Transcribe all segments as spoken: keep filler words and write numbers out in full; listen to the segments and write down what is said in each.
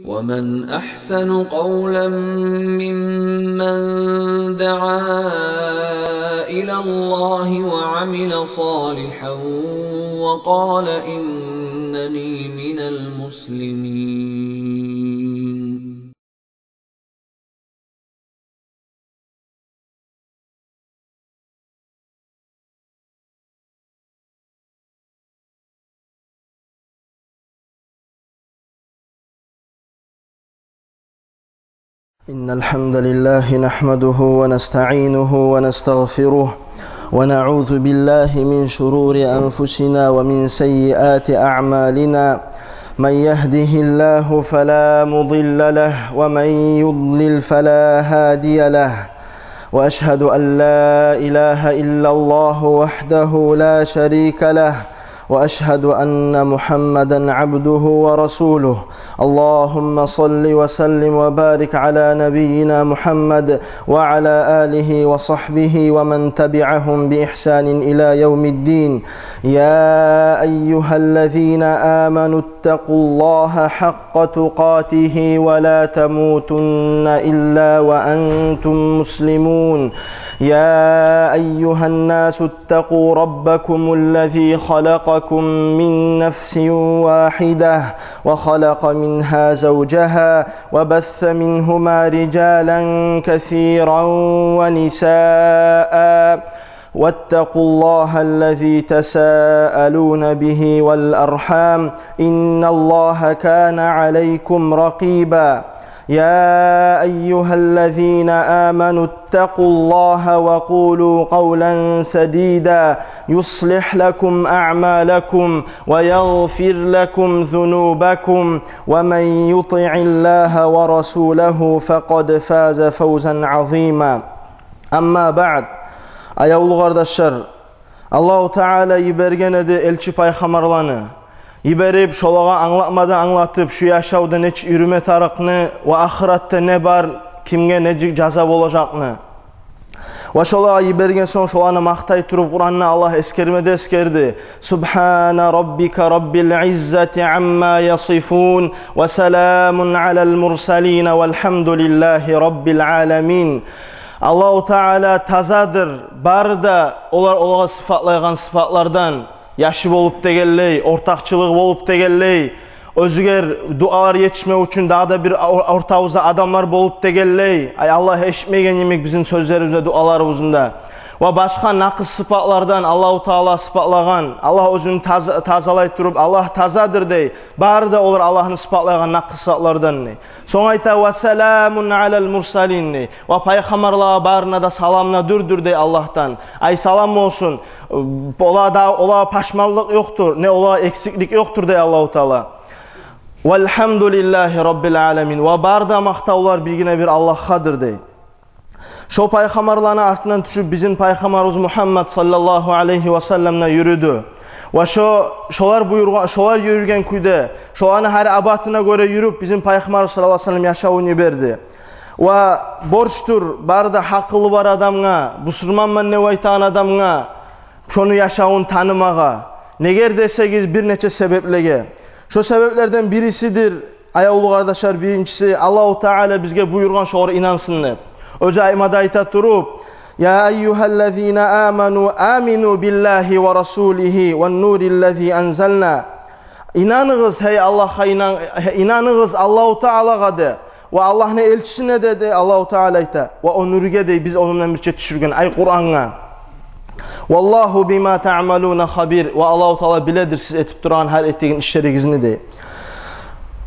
ومن أحسن قولا ممن دعا إلى الله وعمل صالحا وقال إنني من المسلمين. إن الحمد لله نحمده ونستعينه ونستغفره، ونعوذ بالله من شرور أنفسنا ومن سيئات أعمالنا. من يهده الله فلا مضل له، ومن يضلل فلا هادي له. وأشهد أن لا إله إلا الله وحده لا شريك له، وأشهد أن محمدا عبده ورسوله. اللهم صل وسلم وبارك على نبينا محمد وعلى آله وصحبه ومن تبعهم بإحسان إلى يوم الدين. يا أيها الذين آمنوا اتقوا الله حق تقاته ولا تموتن إلا وأنتم مسلمون. يا أيها الناس اتقوا ربكم الذي خلقكم من نفس واحدة وخلق منها زوجها وبث منهما رجالا كثيرا ونساء واتقوا الله الذي تساءلون به والأرحام إن الله كان عليكم رقيبا. يا أيها الذين آمنوا اتقوا الله وقولوا قولا سديدا يصلح لكم أعمالكم ويغفر لكم ذنوبكم ومن يطع الله ورسوله فقد فاز فوزا عظيما. Амма баъд. Аявлу къардашлар, Аллагьу Таала йиберген эди элчи пайхаммарланы. Йиберип, шолагъа англатма да англатып, шу яшавда нечик юрюме тарыкъны ва ахыратда не бар, кимге нечик жаза болажакъны. Ва шолагъа йиберген сонг, шоланы макътай туруп, Къуранда Аллагь эсгерме де эсгерди: سبحان ربك رب العزة عما يصفون وسلام على المرسلين والحمد لله رب العالمين. Аллагьу Таала тазадыр бары да олар, олагъа сыпатлайгъан сыпатлардан, яшы болуп дегенлей, ортакъчылыгъы болуп дегенлей, оьзюгер дуалар етишмек учун дагъы да бир ор-, ортабызда адамлар болуп дегенлей. Ай, Аллагь эшитмеген йимик бизин сёзлерибизни, дуаларыбызны да. Ва башгъа накъыс сыпатлардан Аллагьу Таала сыпатлагъан, Аллагь оьзюн таз-, тазалай туруп, Аллагь тазадыр дей. Бары да олар Аллагьны сыпатлайгъан накъыс сыпатлардан дей. Сонг айта: وسلام على المرسلين дей. Ва пайхаммарлагъа барына да саламны дюрдюр дей Аллагьдан. Ай, салам болсун. Олагъа да, олагъа пашманлыкъ ёкъдур, не олагъа эксиклик ёкъдур дей Аллагьу Таала. والحمد لله رب العالمين. Ва бары да макътавлар биргине бир Аллагьгъадыр дей. Шо пайхаммарланы артындан тюшюп, бизин пайхаммарыбыз Мухаммад саллаллагьу алайгьи ва саллам да юрюдю. Ва шо, шолар буюргъан, шолар юрюген кюйде, шоланы гьар абатына гёре юрюп, бизин пайхаммарыбыз саллаллагьу алайгьи ва саллам яшавун йиберди. Ва борчдур бары да гьакъылы бар адамгъа, бусурманман деп айтагъан адамгъа шону яшавун танымагъа. Негер десегиз, бир нече себеплеге. Шо себеплерден бирисидир, аявлу къардашлар, биринчиси, Аллагьу Таала бизге буюргъан шогъар инансын деп. Оьзю айтма да айта туруп: يا أيها الذين آمنوا آمنوا بالله ورسوله والنور الذي أنزلنا. Инаныгъыз, гьей Аллагьгъа инан-, инаныгъыз Аллагьу Таалагъа де, ва Аллагьны элчисине де, де Аллагьу Таала айта, ва о нюрге де, биз ону булан бирче тюшюрген, ай, Къурангъа. والله بما تعملون خبير. Ва Аллагьу Таала биледир сиз этип турагъан гьар этеген ишлеригизни де.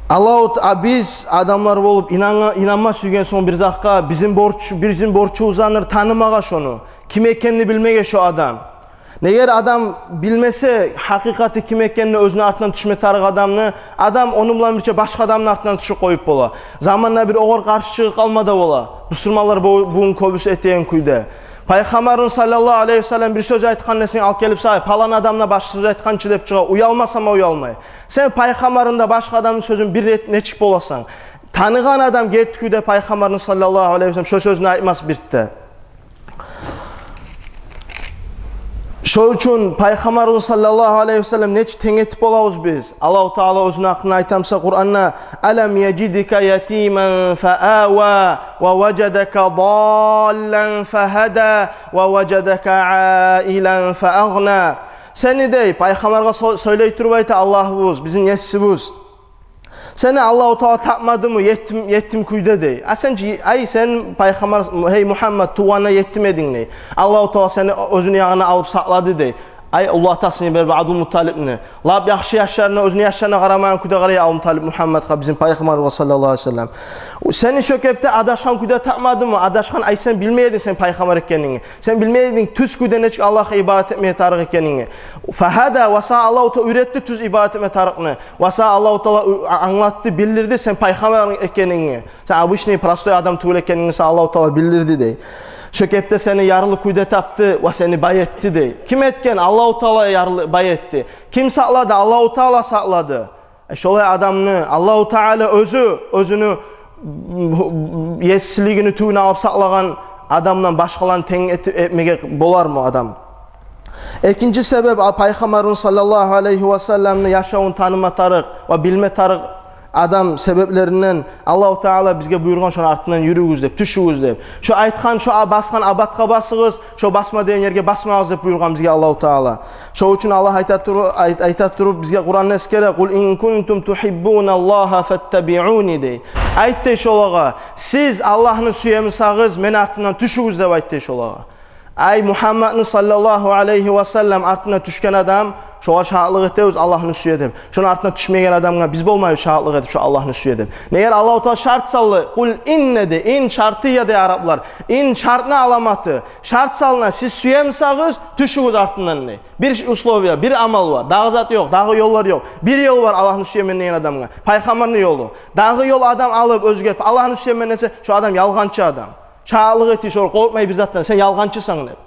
Аллагьу Та-, а биз адамлар болуп инангъа-, инанма сюйген сонг бир затгъа, бизин борч-, бизин борчубуздандыр танымагъа шону, ким экенни билмеге шо адам. Негер адам билмесе гьакъыкъаты ким экенни, оьзюню артындан тюшме тарыкъ адамны, адам ону булан бирче башгъа адамны артындан тюшюп къоюп бола. Заманда бир огъар къаршы чыгъып къалма да бола. Бусурманлар бу-, бугюн кёбюсю этеген кюйде. Пайхаммарны саллаллагьу алайгьи ва саллам бир сёз айтгъан десенг, алып гелип сагъа, палан адам да башгъа сёз айтгъан чы деп чыгъа, уялма сама уялмай. Сен пайхаммарны да, башгъа адамны сёзюн бир эт-, нечик боласан? Таныгъан адам герти кюйде пайхаммарны саллаллагьу алайгьи ва саллам шо сёзню айтмас бирт де. Шо учун Пайхаммарыбыз саллаллагьу алайгьи васаллам нечик тенг этип болабыз биз? Аллагьу Таала оьзюню гьакъында айтамса Къуранда: «Алам яжидка ятиман фаава, ва важадака даллан фагьада, ва важадака аилан фаагъна». Сени, дей, Пайхаммаргъа со-, сёйлей туруп айта Аллагьыбыз, бизин Есибиз. Сени Аллагьу Таала тапмадымы етим, етим кюйде, дей. А сен чи, ай, сен Пайхаммар, гьей Мугьаммад, тувгъанда етим эдинг, дей. Аллагьу Таала сени оьзюню ягъына алып сакълады, дей. Ай, уллу атасын йиберип Абдулмутталипни. Лап яхшы яшларына, оьзюню яшларына къарамайгъан кюйде къарай Абдулмутталип Мугьаммадгъа, бизин Пайхаммарыбызгъа саллаллагьу алайгьи васаллам. Сени шо кепде адашгъан кюйде тапмадымы? Адашгъан, ай, сен билмей эдинг сен Пайхаммар экенинги. Сен билмей эдинг тюз кюйде нечик Аллагьгъа ибадат этмеге тарыкъ экенинги. Фагьада, ва сагъа Аллагьу Таала уьйретди тюз ибадат этме тарыкъны. Ва сагъа Аллагьу Таала у-, а-, англатды, билдирди сен Пайхаммар экенинги. Сен обычный, простой адам тюгюл экенинги сагъа Аллагьу Таала билдирди, дей. Шо кепде сени ярлы кюйде тапды ва сени бай этди, дей. Ким этген? Аллагьу Таала ярлы, бай этди. Ким сакълады? Аллагьу Таала сакълады. Э, шолай адамны Аллагьу Таала оьзю, оьзюню есилигини тюбюне алып сакълагъан адамдан башгъаланы тенг эт-, этмеге болармы адам? Экинчи себеп, а, Пайхаммарыбыз саллаллагьу алайгьи васалламны яшавун таныма тарыкъ ва билме тарыкъ адам себеплеринден Аллагьу Таала бизге буюргъан шону артындан юрюгюз деп, тюшюгюз деп. Шо айтгъан, шо а-, басгъан абатгъа басыгъыз, шо басма деген ерге басмагъыз деп буюргъан бизге Аллагьу Таала. Шо учун Аллагь айта туру-, айт-, айта туруп бизге Къуранда эсгере: «Къул ин кунтум тухиббуналлагьа фаттабиуни», — дей. Айт, дей, шолагъа: «Сиз Аллагьны сюемисагъыз, мени артымдан тюшюгюз», — деп айт, дей, шолагъа. Ай, Мугьаммадны саллаллагьу алайгьи васаллам артына тюшген адам, шогъар шагьатлыкъ этебиз Аллагьны сюе деп. Шону артына тюшмеген адамгъа биз болмайбыз шагьатлыкъ этип шо Аллагьны сюе деп. Негер Аллагьу Таала шарт салды. «Къул инна», — дей, ин шартия дей араплар. Ин шартны аламаты. Шарт салына, сиз сюемисагъыз, тюшюгюз артындан, дей. Бир условия, бир амал бар. Дагъы зат ёкъ, дагъы ёллар ёкъ. Бир ёл бар Аллагьны сюемен деген адамгъа. Пайхаммарны ёлу. Дагъы ёл адам алып, оьзгертип, Аллагьны сюемен десе, шо адам ялгъанчы адам. Шагьатлыкъ эте шо, къоркъмай бир затдан, сен ялгъанчысан деп.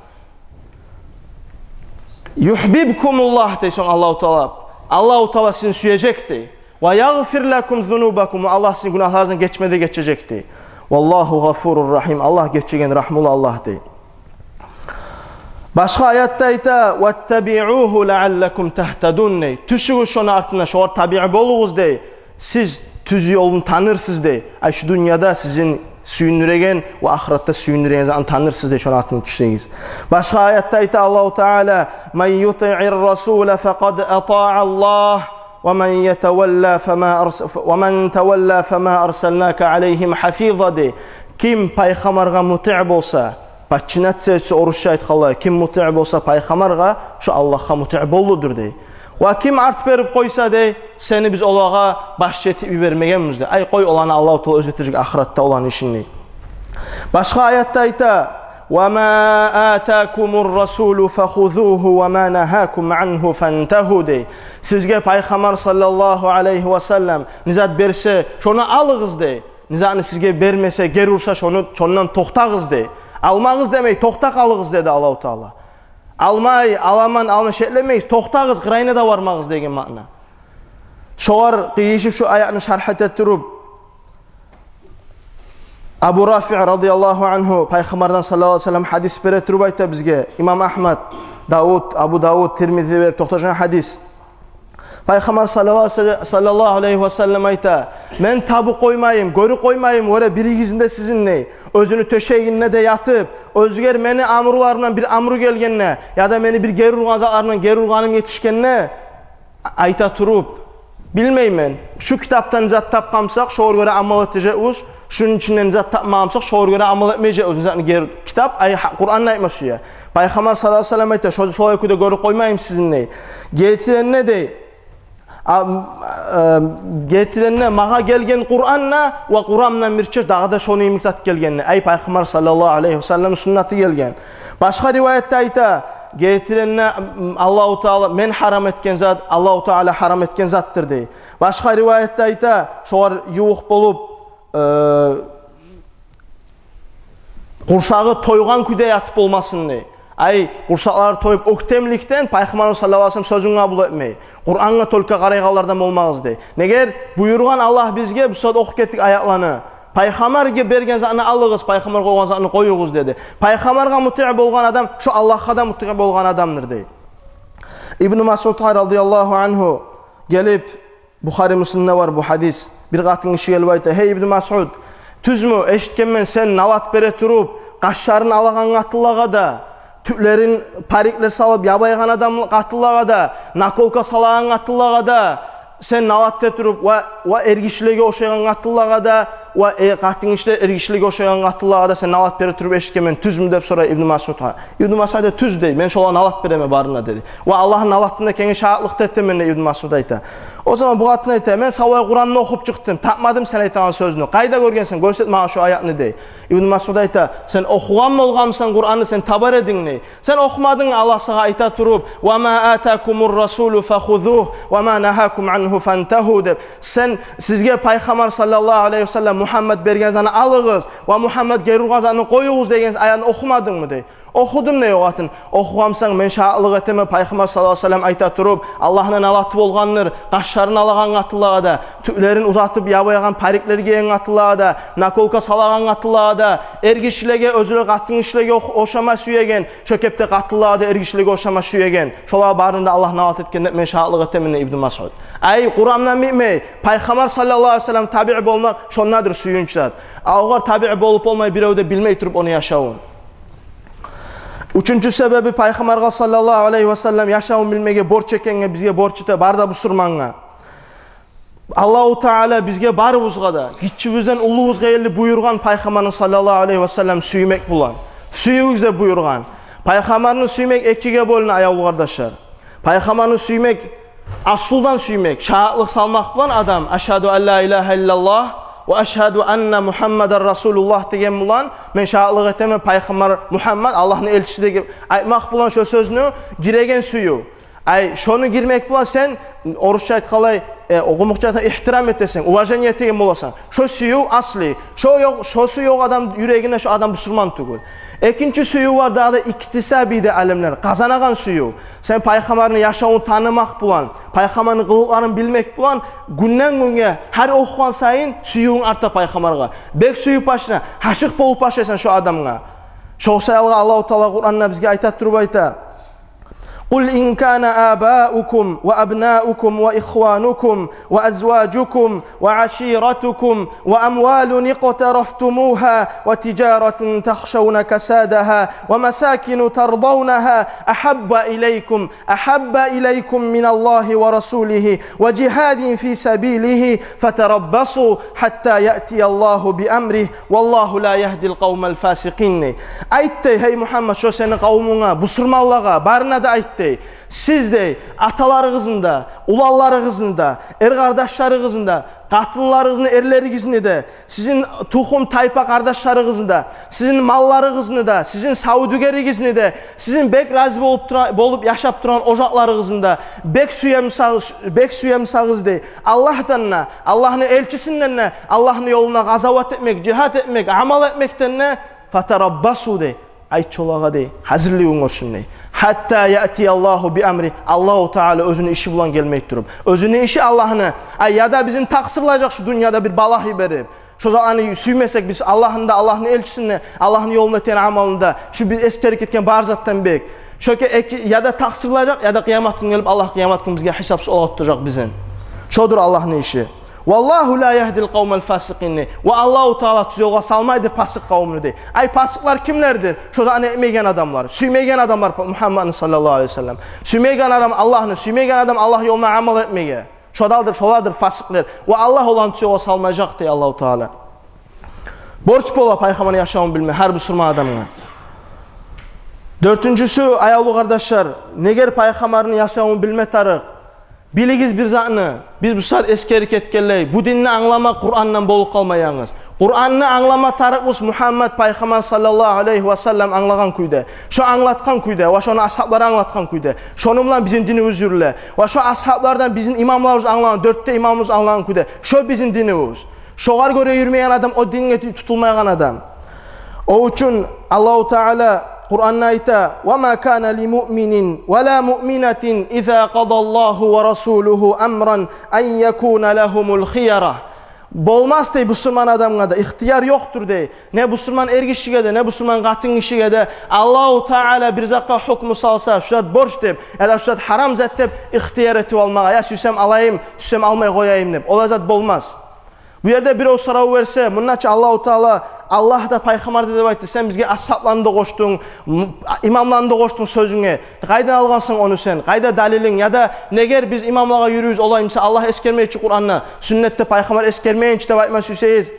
«Юхьбибкумуллагь», — дей сонг Аллагьу Таала. Аллагьу Таала сизин сюежек, дей. «Ва ягъфир лакум зунубакум», Аллагь сизин гюнагьларыгъыздан гечме де гечежек, дей. «Валлагьу гъафурур рагьим», Аллагь гечеген, рагьмулу Аллагь, дей. Башгъа аятда айта: «Ваттабиугьу лааллакум тагьтадун», — дей. Тюшюгюз шону артына, шогъар табиъ болугъуз, дей. Сиз тюз ёлну танырсыз, дей. Ай, шу дюньяда сизин сююндюреген ва ахыратда сююндюреген затны танырсыз, дей, шону артына тюшсегиз. Башгъа аятда айта Аллагьу Таала: «Ман ютиъир расула факъад атааллагь, ва ман ятавалла фама арс-, ва ман тавалла фама арсалнака алайгьим гьафиза», — дей. Ким Пайхаммаргъа мутиъ болса, подчиняться этсе, орусча айтгъанда, ким мутиъ болса Пайхаммаргъа, шо Аллагьгъа мутиъ боллудур, дей. Ва ким арт берип къойса, дей, сени биз олагъа башчы этип йибермегенбиз, дей. Ай, къой, оланы Аллагьу Таала оьзю этежек ахыратда оланы ишин, дей. Башгъа аятда айта: «Ва ма атакумур расулу фахузугьу ва ма нагьакум ангьу фантагьу», — дей. Сизге Пайхаммар саллаллагьу алайгьи васаллам не зат берсе, шону алыгъыз, дей. Не затны сизге бермесе, гери урса, шону, шондан токътагъыз, дей. Алмагъыз демей, токъта къалыгъыз, деди Аллагьу Таала. Алмай, аламан, алмай шеклемегиз, токътагъыз, къырыйына да бармагъыз деген маъна. Шогъар къыйышып, шо аятны шаргь эте туруп, Абу Рафи радияллагьу ангьу Пайхаммардан саллаллагьу алайгьи васаллам гьадис бере туруп айта бизге. Имам Агьмад, Давуд, Абу Давуд, Тирмизи берип токъташгъан гьадис. Пайхаммар саллаллагьу, саллаллагьу алайгьи васаллам айта: «Мен табып къоймайым, гёрюп къоймайым, оьре биригизни де сизин, — дей, — оьзюню тёшегинде де ятып, оьзюгер мени амруларымдан бир амру гелгенде, яда мени бир гери ургъан затларымдан гери ургъаным етишгенде, айта туруп: билмеймен, шу китапдан зат тапгъан бусакъ, шогъар гёре амал этежекбиз, шуну ичинден зат тапмагъан бусакъ, шогъар гёре амал этмежекбиз, затны гери». Китап, ай, гьа-, Къуран айтма сюе. Пайхаммар саллаллагьу алайгьи васаллам айта: «Шо-, шолай кюйде гёрюп къоймайым сизин, — дей, — гетиренде, — дей, — а, м, э, гетиренде магъа гелген Къуран да ва Къурандан бирче дагъы да шону йимик зат гелгенде». Ай, Пайхаммар саллаллагьу алайгьи васаллам суннаты гелген. Башгъа риваятда айта: «Гетиренде, м, Аллагьу Таала, мен гьарам этген зат Аллагьу Таала гьарам этген затдыр», — дей. Башгъа риваятда айта: «Шогъар ювукъ болуп, э, къурсагъы тойгъан кюйде ятып болмасын», — дей. Ай, къурсакълары тоюп оьктемликден Пайхаммарыбыз саллаллагьу алайгьи васаллам сёзюн къабул этмей. Къурангъа только къарайгъанлардан болмагъыз, дей. Негер буюргъан Аллагь бизге, биз шо охуп гетдик аятланы. Пайхаммаргъа берген затны алыгъыз, Пайхаммар къойгъан затны къоюгъуз, деди. Пайхаммаргъа мутиъ болгъан адам, шо Аллагьгъа да мутиъ болгъан адамдыр, дей. Ибну Масъудгъа радияллагьу ангьу гелип, Бухари, Муслимде бар бу гьадис. Бир къатын гиши гелип айта: «Гьей, Ибну Масъуд, тюзмю, эшитгенмен, сен налат бере туруп, къашларын алагъан къатынлагъа да, тюклерин, париклер салып ябайгъан адам къатынлагъа да, наколка салагъан къатынлагъа да сен налат эте туруп, ва, ва эргишилеге ошайгъан къатынлагъа да, ва, э, къатын гишилер эргишилеге ошайгъан къатынлагъа да сен налат бере туруп эшитгенмен, тюзмю?» — деп сорай Ибну Масъудгъа. Ибну Масъуд айта: «Тюз, — дей, — мен шолагъа налат беремен барына, — деди, — ва Аллагьны налатында экенге шагьатлыкъ да этемен», — дей Ибну Масъуд айта. О заман бу къатын айта: «Мен савлай Къуранны охуп чыкъдым, тапмадым сен айтагъан сёзню. Къайда гёргенсен, гёрсет магъа шо аятны», — дей. Ибну Масъуд айта: «Сен охугъан болгъанмысан Къуранны, сен табар эдинг, — дей. — Сен охумадынг Аллагь сагъа айта туруп: „Ва ма атакумур расулу фахузугь, ва ма нагьакум ангьу фантагьу“, — деп. Сен, сизге Пайхаммар саллаллагьу алайгьи ва саллам, Мугьаммад берген затны алыгъыз, ва Мугьаммад гери ургъан затны къоюгъуз деген аятны охумадынгмы?» — дей. «Охудум, — дей о къатын. — Охугъан бусанг, мен шагьатлыкъ этемен, Пайхаммар саллаллагьу алайгьи ва саллам айта туруп, Аллагьны налаты болгъандыр къашларын алагъан къатынлагъа да, тюклерин узатып ябайгъан париклер гийген къатынлагъа да, наколка салагъан къатынлагъа да, эргишилеге, оьзлер къатын гишилеге ох-, ошама сюеген, шо кепде къатынлагъа да, эргишилеге ошама сюеген, шолагъа барына да Аллагь налат этген деп мен шагьатлыкъ этемен», — дей Ибну Масъуд. Ай, Къурандан битмей, Пайхаммар саллаллагьу алайгьи ва саллам табиъ болмакъ шондадыр сююнч зат. А огъар табиъ болуп болмай бирев де, билмей туруп ону яшавун. Уьчюнчю себеби, Пайхаммаргъа саллаллагьу алайгьи ва саллам яшавун билмеге борч экенге, бизге борч эте, бары да бусурмангъа. Аллагьу Таала бизге барыбызгъа да, гиччибизден уллубузгъа ерли буюргъан Пайхаммарны саллаллагьу алайгьи ва саллам сюймек булан. «Сююгюз», — деп буюргъан. Пайхаммарны сюймек экиге бёлюне, аявлу къардашлар. Пайхаммарны сюймек, аслудан сюймек, шагьатлыкъ салмакъ булан адам: «Ашгьаду ан ла илагьа иллаллагь ва ашгьаду анна Мугьаммадан расулуллагь» деген булан, «Мен шагьатлыкъ этемен, Пайхаммар Мугьаммад Аллагьны элчиси» деген айтмакъ булан шо сёзню гиреген сююв. Ай, шону гирмек булан сен, орусча айтгъанлай, э, къумукъча айтгъанда, ихтирам этесен, уважение этеген боласан. Шо сююв асли. Шо ёкъ, шосу ёкъ адам юрегинде, шо адам бусурман тюгюл. Экинчи сююв бар дагъы да, иктисаби дей алимлер, къазанагъан сююв. Сен Пайхаммарны яшавун танымакъ булан, Пайхаммарны къылыкъларын билмек булан, гюнден-гюнге, гьар охугъан сайын сюювюнг арта Пайхаммаргъа. Бек сююп башлайсан, гьашыкъ болуп башлайсан шо адамгъа. Шо саялы Аллагьу Таала Къуранда бизге айта туруп айта: «قل إن كان آباؤكم وأبناؤكم وإخوانكم وأزواجكم وعشيرتكم وأموال اقترفتموها وتجارة تخشون كسادها ومساكن ترضونها أحب إليكم، أحب إليكم من الله ورسوله وجهاد في سبيله فتربصوا حتى يأتي الله بأمره والله لا يهدي القوم الفاسقين». Айт дей, гьей Мугьаммад, шо сени къавмунга, бусурманлагъа, барына да айт дей: «Сиз, — дей, — аталарыгъызны да, уланларыгъызны да, эркъардашларыгъызны да, къатынларыгъызны, эрлеригизни де, сизин тухум-тайпа къардашларыгъызны да, сизин малларыгъызны да, сизин савдюгеригизни де, сизин бек рази болуп тура-, болуп яшап турагъан ожакъларыгъызны да бек сюе бусагъыз, бек сюе бусагъыз, — дей, — Аллагьдан да, Аллагьны элчисинден де, Аллагьны ёлунда къазават этмек, жигьад этмек, амал этмекден де, фатараббасу, — дей, — айт шолагъа, — дей, — гьазирлигин гёрсюн, — дей. — Гьатта яътияллагьу би амри, Аллагьу Таала оьзюню иши булан гелмей туруп. Оьзюню иши Аллагьны, ай, яда бизин такъсырлажакъ шу дюньяда бир балагь йиберип. Шо затланы сюймесек биз, Аллагьны да, Аллагьны элчисин де, Аллагьны ёлунда этеген амалны да, шу биз эсгерип гетген бар затдан бек. Шо ке-, эки, яда такъсырлажакъ, яда къыямат гюн гелип, Аллагь къыямат гюн бизге гьисапсыз олтуражакъ бизин. Шодур Аллагьны иши. Валлагьу ла ягьдил къавмал фасикъин. Ва Аллагьу Таала тюз ёлгъа салмайдыр пасыкъ къавумну, дей. Ай, пасыкълар кимлердир? Шо затны этмеген адамлар, сюймеген адамлар Мугьаммадны саллаллагьу алайгьи ва саллам. Сюймеген адам Аллагьны, сюймеген адам Аллагь ёлуна амал этмеге. Шодалдыр, шолардыр фасыкълар. Ва Аллагь оланы тюз ёлгъа салмажакъ, дей Аллагьу Таала. Борч бола пайхаммарны яшавун билме гьар бусурман адамгъа. Дёртюнчюсю, аявлу къардашлар, негер пайхаммарны яшавун билме тарыкъ? Билигиз бир затны, биз бу сагьат эсгерип гетгенлей, бу динни англама Къурандан болуп къалмай янгыз. Къуранны англама тарыкъбыз Мугьаммад пайхаммар саллаллагьу алайгьи ва саллам англагъан кюйде, шо англатгъан кюйде ва шону асгьаблары англатгъан кюйде. Шону булан бизин динибиз юрюле. Ва шо асгьаблардан бизин имамларыбыз англагъан, дёрт де имамыбыз англагъан кюйде. Шо бизин динибиз. Шогъар гёре юрюмейген адам о динге тю-, тутулмайгъан адам. О учун Аллагьу Таала Къуранда айта: «Ва ма кана ли муъминин ва ла муъминатин иза къадаллагьу ва расулугьу амран ан якуна лагьумул хияра». Болмас дей бусурман адамгъа да, ихтияр ёкъдур дей. Не бусурман эргишиге де, не бусурман къатынгишиге де, Аллагьу Таала бир затгъа гьукму салса, шу зат борч деп, яда шу зат гьарам зат деп ихтияр этип алмагъа, я сюйсем алайым, сюйсем алмай къояйым деп. Олай зат болмас. Бу ерде бирев сорав берсе, мунда чы Аллагьу Таала, Аллагь да, Пайхаммар да деп айтды, сен бизге асгьабланы да къошдунг, м-, имамланы да къошдунг сёзюнге. Къайдан алгъансан ону сен? Къайда далилинг? Яда негер биз имамлагъа юрюйбюз, олай буса Аллагь эсгермей чи Къуранда, сюннетде Пайхаммар эсгермеген чи деп айтма сюйсегиз.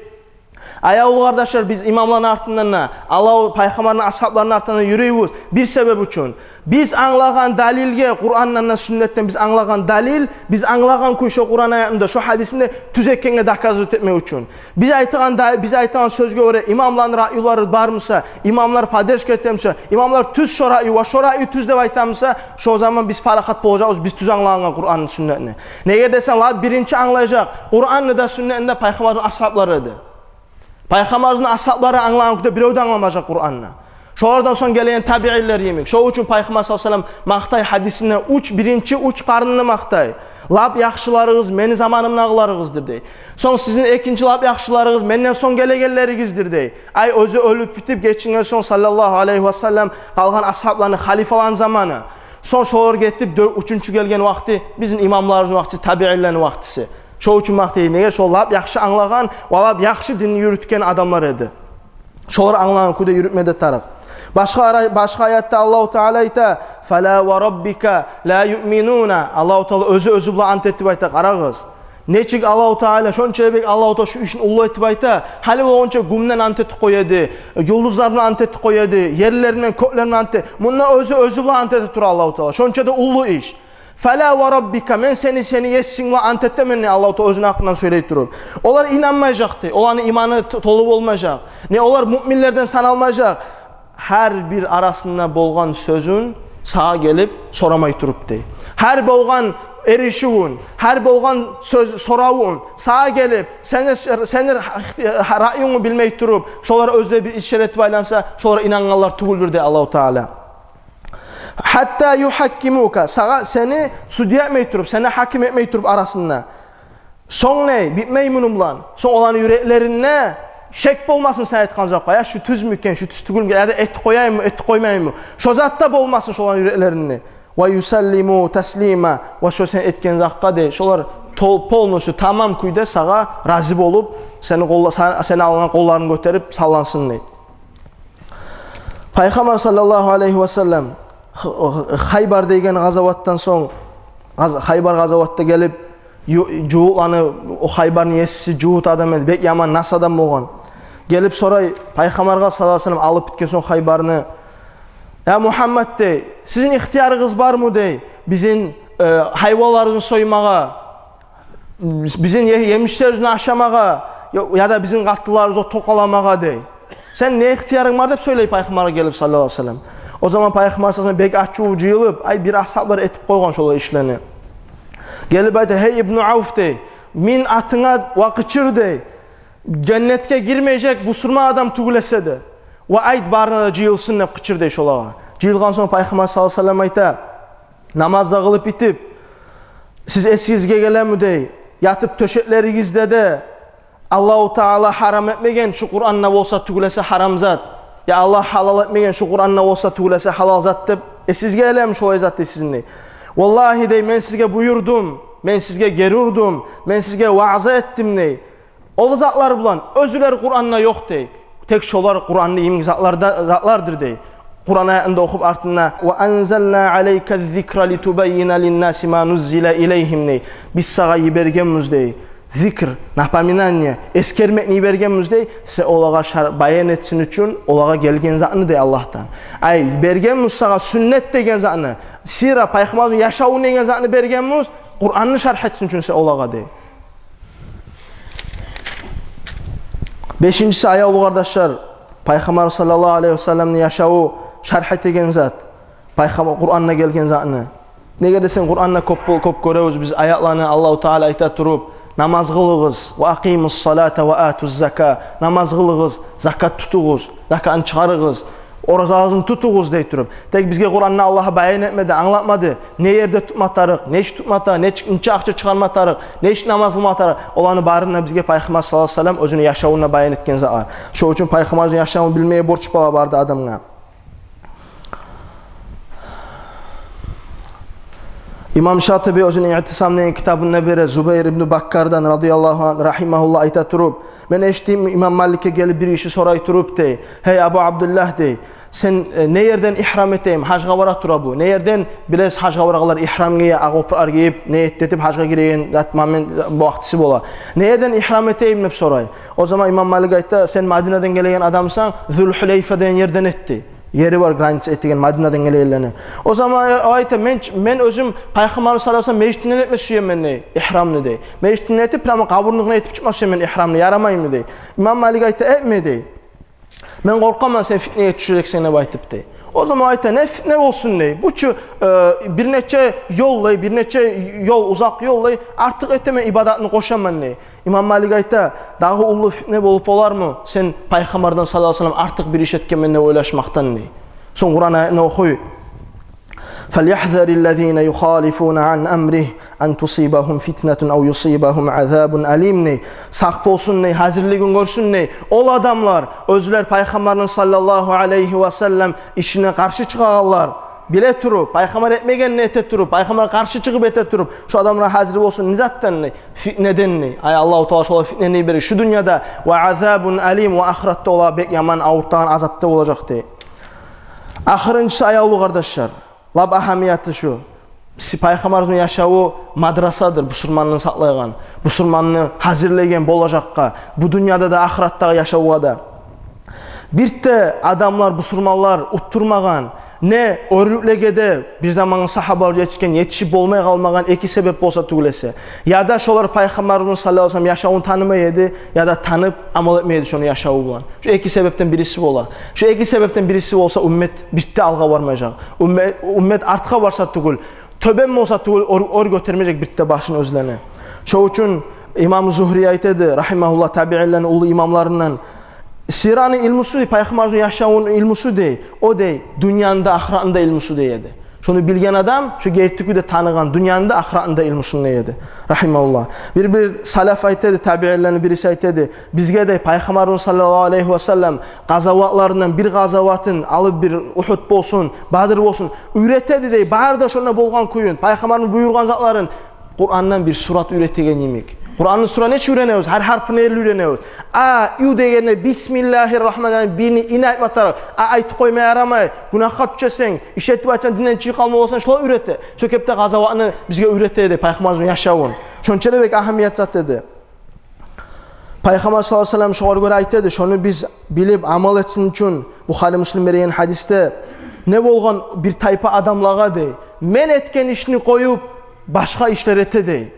Аявлу къардашлар, биз имамланы артындан да, Аллагь, Пайхаммарны, асгьабланы артындан юрюйбюз бир себеп учун. Биз англагъан далилге Къурандан да, сюннетден биз англагъан далил, биз англагъан кюй шо Къуран аятында, шо гьадисинде тюз экенге доказывать этмек учун. Биз айтагъан да, биз айтагъан сёзге гёре имамланы раъюлары бар буса, имамлар поддержка эте буса, имамлар тюз шо раъю, ва шо раъю тюз деп айта буса, шо заман биз парахат болажакъбыз, биз тюз англагъангъа Къуранны, сюннетни. Неге десенг, лап биринчи англажакъ Къуранны да, сюннетни де Пайхаммарны асгьаблары эди. Пайхаммарны асгьаблары англагъан кюйде бирев де англамажакъ Къуранны. Шолардан сонг гелеген табиинлер йимик. Шо учун Пайхаммар саллаллагьу алайгьи ва саллам макътай гьадисинде уьч, биринчи уьч къарынны макътай. Лап яхшыларыгъыз мени заманымдагъыларыгъыздыр дей. Сонг сизин экинчи лап яхшыларыгъыз менден сонг гелегенлеригиздир дей. Ай, оьзю оьлюп битип гечинген сонг саллаллагьу алайгьи ва саллам къалгъан асгьабланы, халифаланы заманы. Сонг шолар гетип, дё-, уьчюнчю гелген вакъти бизин имамларыбызны вакътиси, табиинлени вакътиси. Шо учун макътай, неге шо лап яхшы англагъан ва лап яхшы динни юрютген адамлар эди. Шолар англагъан кюйде юрютме де тарыкъ. Башгъа ара-, башгъа аятда Аллагьу Таала айта: «Фала ва раббика ла юъминуна». Аллагьу Таала оьзю оьзю булан ант этип айта, къарагъыз. Нечик Аллагьу Таала, шонча бек Аллагьу Таала шу ишин уллу этип айта. Гьали болгъунча гюнден ант этип къоя эди, юлдузлар булан ант этип къоя эди, ерлер булан, кёклер булан ант эт-, мунда оьзю оьзю булан ант этип тура Аллагьу Таала. Шонча да уллу иш. «Фала ва раббика», мен сени, сени Есинг булан ант этемен, не Аллагьу Таала оьзюню гьакъындан сёйлей туруп. Олар инанмажакъ дей, оланы иманы т-, толу болмажакъ. Не олар муъминлерден саналмажакъ. Гьар бир арасында болгъан сёзюн сагъа гелип сорамай туруп дей. Гьар болгъан эришивюн, гьар болгъан сёз, соравун сагъа гелип, сени, сени раъюнгну билмей туруп, шолар оьзлери бир иш этип айланса, шолар инангъанлар тюгюлдюр дей Аллагьу Таала. «Гьатта югьаккимука», сагъа, сени судья этмей туруп, сени гьаким этмей туруп арасында. Сонг не, битмей муну булан. Сонг оланы юреклеринде шек болмасын сен айтгъан затгъа. Я шу тюзмю экен, шу тюз тюгюлмю экен, яда этип къояйыммы, этип къоймайыммы? Шо зат да болмасын шоланы юреклеринде. «Ва юсаллиму таслима». Ва шо сен этген затгъа дей, шолар тол-, полностью, тамам кюйде сагъа рази болуп, сени къолла-, са-, сени алгъа къолларын гётерип саллансын дей. Пайхаммар саллаллагьу алайгьи ва саллам Х-, Х-, Хайбар деген къазаватдан сонг, къаз-, Хайбар къазаватда гелип, ю-, жугьутланы, о Хайбарны есиси жугьут адам эди, бек яман нас адам болгъан. Гелип сорай Пайхаммаргъа саллаллагьу алайгьи ва саллам, алып битген сонг Хайбарны: «Я Мугьаммад, – дей, – сизин ихтиярыгъыз бармы, – дей, – бизин, э, гьайванларыбызны соймагъа, бизин е-, емишлерибизни ашамагъа, я-, яда бизин къатынларыбызны токъаламагъа, – дей. – Сен не ихтиярынг бар?» – деп сёйлей Пайхаммаргъа гелип саллаллагьу алайгьи ва саллам. О заман Пайхаммар саллаллагьу алайгьи ва саллам бек ачуву жыйылып, ай, бир асгьаблар этип къойгъан шолай ишлени. Гелип айта: «Гьей Ибну Авф, – дей, – мин атынга ва къычыр, – дей, – женнетге гирмежек бусурман адам тюгюл эсе де. Ва айт барына да жыйылсын деп къычыр», – дей шолагъа. Жыйылгъан сонг Пайхаммар саллаллагьу алайгьи ва саллам айта: «Намаз да къылып битип, сиз эсигизге гелеми, – дей, – ятып тёшеклеригизде де Аллагьу Таала гьарам этмеген шу Къуранда болса тюгюл эсе гьарам зат, я Аллагь гьалал этмеген шу Къуранда болса тюгюл эсе гьалал зат деп эсигизге гелеми шолай зат, – дей, – сизин?» – дей. «Валлагьи, – дей, – мен сизге буюрдум, мен сизге гери урдум, мен сизге ваъза этдим, – дей. – Ол затлар булан оьзлер Къуранда ёкъ, – дей. – Тек шолар Къуранны йимик затларда, затлардыр, – дей. – Къуран аятында охуп артында: «Ва анзална алайка зикра литубаййина линнаси ма нуззила илайгьим», – дей. «Биз сагъа йибергенбиз, – дей, – зикр, напоминание, эсгермекни йибергенбиз, – дей, – сен олагъа шар-, баян этсин учун олагъа гелген затны, – дей, – Аллагьдан. Ай, бергенбиз сагъа сюннет деген затны, сира, Пайхаммарны яшавун деген затны бергенбиз, Къуранны шаргь этсин учун сен олагъа», – дей. Бешинчиси, аявлу къардашлар, Пайхаммар саллаллагьу алайгьи ва салламны яшаву шаргь этеген зат, Пайхаммар, Къуранда гелген затны. Неге десенг, Къуранда кёп бол-, кёп гёребиз биз аятланы, Аллагьу Таала айта туруп: «Намаз къылыгъыз, ва акъимус салата ва атуз зака». Намаз къылыгъыз, закат тутугъуз, закатны чыгъарыгъыз. Оразагъызны тутугъуз дей туруп. Тек бизге Къуранда Аллагь баян этмеди, англатмады. Не ерде тутма тарыкъ, нечик тутма тарыкъ, нечик, нече акъча чыгъарма тарыкъ, нечик намаз къылма тарыкъ. Оланы барын да бизге Пайхаммар саллаллагьу алайгьи ва саллам оьзюню яшавунда баян этген затлар. Шо учун Пайхаммарны яшавун билмеге борч бола бары да адамгъа. Имам Шатиби оьзюню «Иътисам» деген китабында бере, Зубайр ибну Баккардан радияллагьу ан-, рагьимагьуллагь, айта туруп: «Мен эшитдим, имам Маликге гелип бир гиши сорай туруп, – дей, – гьей, Абу Абдуллагь, – дей, – сен, э, не ерден игьрам этейим?» Гьажгъа бара тура бу. Не ерден, билесиз, гьажгъа барагъанлар игьрам гие, акъ опуракъ гиеп, ният этип, гьажгъа гиреген зат момент, вакътиси бола. «Не ерден игьрам этейим?» – деп сорай. О заман имам Малик айта: «Сен Мадинадан гелеген адамсан, Зулхулайфа деген ерден эт», – дей. Ери бар граница этеген Мадинадан гелегенлени. О заман о айта: «Мен ч-, мен оьзюм Пайхаммарны саллаллагьу алайгьи ва саллам межитинден этме сюемен, – дей, – игьрамны, – дей. – Межитинден этип, прямо къабурну юзюне этип чыкъма сюемен игьрамны, ярамаймы?» – дей. Имам Малик айта: «Этме, – дей. – Мен къоркъаман сен фитнеге тюшежексен деп айтып», – дей. О заман айта: «Не фитне болсун, – дей. – Бу чу, э, бир нече ёл, – дей, – бир нече ёл, узакъ ёл, – дей. – Артыкъ этемен, ибадатны къошаман», – дей. Имам Малик айта: «Дагъы уллу фитне болуп болармы сен Пайхаммардан саллаллагьу алайгьи ва саллам артыкъ бир иш этгенмен деп ойлашмакъдан?» – дей. Сонг Къуран аятны охуй: «Фальяхзариллазина юхалифуна ан амригьи ан тусибагьум фитнатун ав юсибагьум азабун алим», – дей. «Сакъ болсун, – дей, – гьазирлигин гёрсюн, – дей, – ол адамлар, оьзлер Пайхаммарны саллаллагьу алайгьи ва саллам ишине къаршы чыгъагъанлар, биле туруп, Пайхаммар этмегенни эте туруп, Пайхаммар къаршы чыгъып эте туруп, шо адамлар гьазир болсун не затдан, – дей, – фитнеден, – дей. – Ай, Аллагьу Таала шолай фитнени бере шу дюньяда, ва азабун алим, ва ахыратда олагъа бек яман авуртагъан азап да болажакъ», – дей. Ахырынчысы, аявлу къардашлар, лап агьамияты шу. Си-, Пайхаммарыбызны яшаву мадрасадыр, бусурманны сакълайгъан, бусурманны гьазирлейген болажакъгъа, бу дюньяда да, ахыратдагъы яшавгъа да. Бирт де адамлар, бусурманлар уттурмагъан, не оьрлюклеге де бир замангъы сагьабалар етишген, етишип болмай къалмагъан эки себеп болса тюгюл эсе. Яда шолар Пайхаммарыбызны саллаллагьу алайгьи ва саллам яшавун танымай эди, яда танып, амал этмей эди шону яшаву булан. Шу эки себепден бириси бола. Шу эки себепден бириси болса, уммат бирт де алгъа бармажакъ. Уммат, уммат артгъа барса тюгюл, тёбен болса тюгюл, оьр, оьр гётермежек бирт де башын оьзлени. Шо учун имам Зугьри айта эди, рагьимагьуллагь, табиинлени уллу имамларындан: «Сираны илмусу, Пайхаммарыбызны яшавуну илмусу, – дей, – о, – дей, – дюньяны да, ахыратны да илмусу», – дей эди. Шону билген адам, шо герти кюйде таныгъан, дюньяны да, ахыратны да илмусун, – дей эди, рагьимагьуллагь. Бир-бир салаф айта эди, табиинлени бириси айта эди: «Бизге, – дей, – Пайхаммарыбыз саллаллагьу алайгьи ва саллам къазаватларындан бир къазаватын алып, бир Угьуд болсун, Бадр болсун, уьйрете эди, – дей, – бары да шонда болгъан кюйюн, Пайхаммарыбызны буюргъан затларын Къурандан бир сурат уьйретеген йимик». Къуранны сура нечик уьйренебиз? Гьар гьарпын ерли уьйренебиз. А, ю дегенде бисмиллагьир рагьманир рагьим, бирни ини айтма тарыкъ. А, айтып къойма ярамай, гюнагьгъа тюшесен, иш этип айтсанг, динден чыгъып къалма боласан, шолай уьйрете. Шо кепде къазаватны бизге уьйрете эди, Пайхаммарыбызны яшавун. Шонча да бек агьамият зат эди. Пайхаммар саллаллагьу алайгьи ва саллам шогъар гёре айта эди, шону биз билип, амал этсин учун, Бухари, Муслим берген гьадисде: «Не болгъан бир тайпа адамлагъа, – дей, – мен этген ишни къоюп, башгъа ишлер эте», – дей.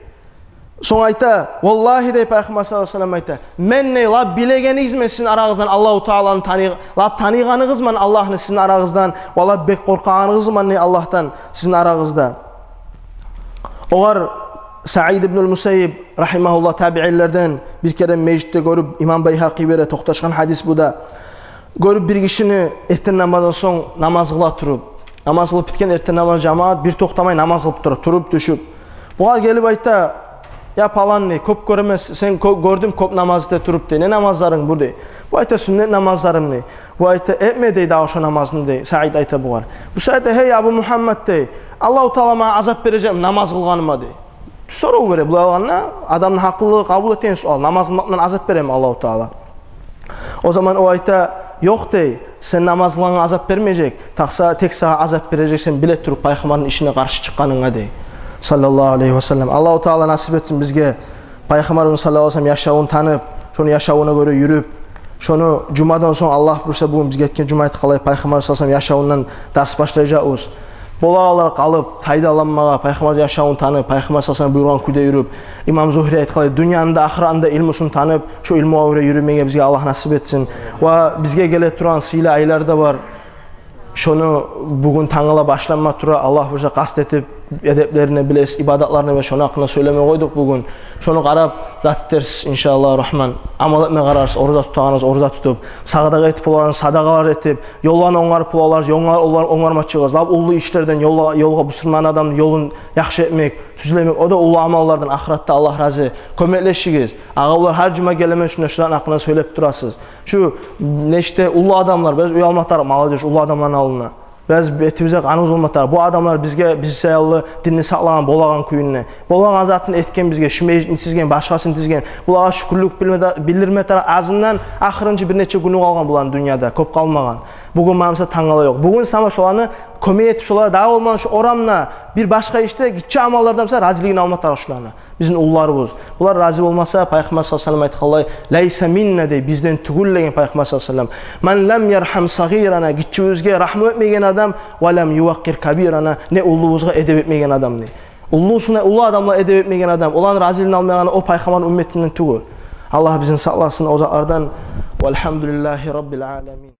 Сонг айта: «Валлагьи, – дей, – Пайхаммар саллаллагьу алайгьи ва саллам айта, – мен, – дей, – лап билегенигиз мен сизин арагъыздан Аллагьу Тааланы таный-, лап таныйгъаныгъызман Аллагьны сизин арагъыздан, ва лап бек къоркъагъаныгъызман, – дей, – Аллагьдан сизин арагъызда». Огъар Саид ибнул Мусаййиб, рагьимагьуллагь, табиинлерден, бир керен межитде гёрюп, имам Байгьакъи бере, токъташгъан гьадис бу да. Гёрюп бир гишини эртен намаздан сонг намаз къыла туруп. Намаз къылып битген, эртен намаз, жамаат бир токътамай намаз къылып тура, туруп, тюшюп. Бугъар гелип айта: «Я палан, – дей, – кёп гёремен, сен кё-, гёрдюм кёп намаз эте туруп, – дей, – не намазларынг бу?» – дей. Бу айта: «Сюннет намазларым», – дей. Бу айта: «Этме, – дей, – дагъы шо намазны», – дей. Саид айта бугъар. Бу Саид айта: «Гьей, Абу Мугьаммад, – дей, – Аллагьу Таала магъа азап бережекми намаз къылгъаныма?» – дей. Сорав бере, булай алгъанда, адамны гьакъыллыгъы къабул этеген суал, намаз къылмакъдан азап береми Аллагьу Таала? О заман о айта: «Ёкъ, – дей, – сен намаз къылгъангъа азап бермежек, такъса, тек сагъа азап бережек сен биле туруп Пайхаммарны ишине къаршы чыкъгъанынгъа», – дей, саллаллагьу алайгьи ва саллам. Аллагьу Таала насип этсин бизге Пайхаммарыбызны саллаллагьу алайгьи ва саллам яшавун танып, шону яшавуна гёре юрюп, шону жумадан сонг, Аллагь буюрса, бугюн бизге этген жума этип къалайыкъ, Пайхаммар саллаллагьу алайгьи ва саллам яшавундан дарс башлажакъбыз. Болагъанлар къалып, пайдаланмагъа, Пайхаммар яшавун танып, Пайхаммар саллаллагьу алайгьи ва саллам буюргъан кюйде юрюп, имам Зугьри айтгъанлай, дюньяны да, ахыратны да илмусун танып, шо илмугъа гёре юрюмеге бизге Аллагь насип этсин. Ва бизге геле тургъан сыйлы айлар да бар. Шону бугюн тангала башланма тура, Аллагь буюрса, къаст этип, эдеплерин билесиз, ибадатларын, ва шону гьакъында сёйлемей къойдукъ бугюн. Шону къарап зат этерсиз, иншааллагь рагьман. Амал этме къарарсыз, ораза тутагъаныгъыз ораза тутуп, садагъа этип болагъан садагъалар этип, ёлланы онгарып болагъанлар, ёлланы онгармакъчыгъыз. Лап уллу ишлерден ёлгъа, ёлгъа бусурман адамны ёлун яхшы этмек, тюзлемек, о да уллу амаллардан, ахыратда Аллагь рази. Кёмеклешигиз. Агъавлар, гьар жума гелемен, шунда шуланы гьакъында сёйлеп турасыз. Шу нечте уллу адамлар, бираз уялма тарыкъ, молодёжь, уллу адамланы алдына. Бираз бетибизге къаныбыз болма тарыкъ. Бу адамлар бизге, биз саялы динни сакълагъан, болагъан кюйюнде, болагъан затын этген бизге, шу межитни тизген, башгъасын тизген. Булагъа шюкюрлюк билме-, билдирме тарыкъ. Азындан ахырынчы бир нече гюню къалгъан буланы дюньяда, кёп къалмагъан. Бугюн бар буса, тангала ёкъ. Бугюн сама шоланы кёмек этип, шолагъа дагъы болмаса шу орамда, бир башгъа ишде, гиччи амаллардан буса, разилигин алма тарыкъ шуланы. Бизин уллуларыбыз. Булар рази болмаса, Пайхаммар саллаллагьу алайгьи ва саллам айтгъанлай, «Лайса минна», дей, бизден тюгюл деген Пайхаммар саллаллагьу алайгьи ва саллам. «Ман лам яргьам сагъирана», гиччибизге рагьму этмеген адам, «ва лам ювакъкъир кабирана», не уллубузгъа эдеп этмеген адам, дей. Уллусуна, уллу адамлагъа эдеп этмеген адам, оланы разилигин алмагъаны, о Пайхаммарны умметинден тюгюл. Аллагь бизин сакъласын о затлардан. Валгьамдулиллагьи раббил аламин.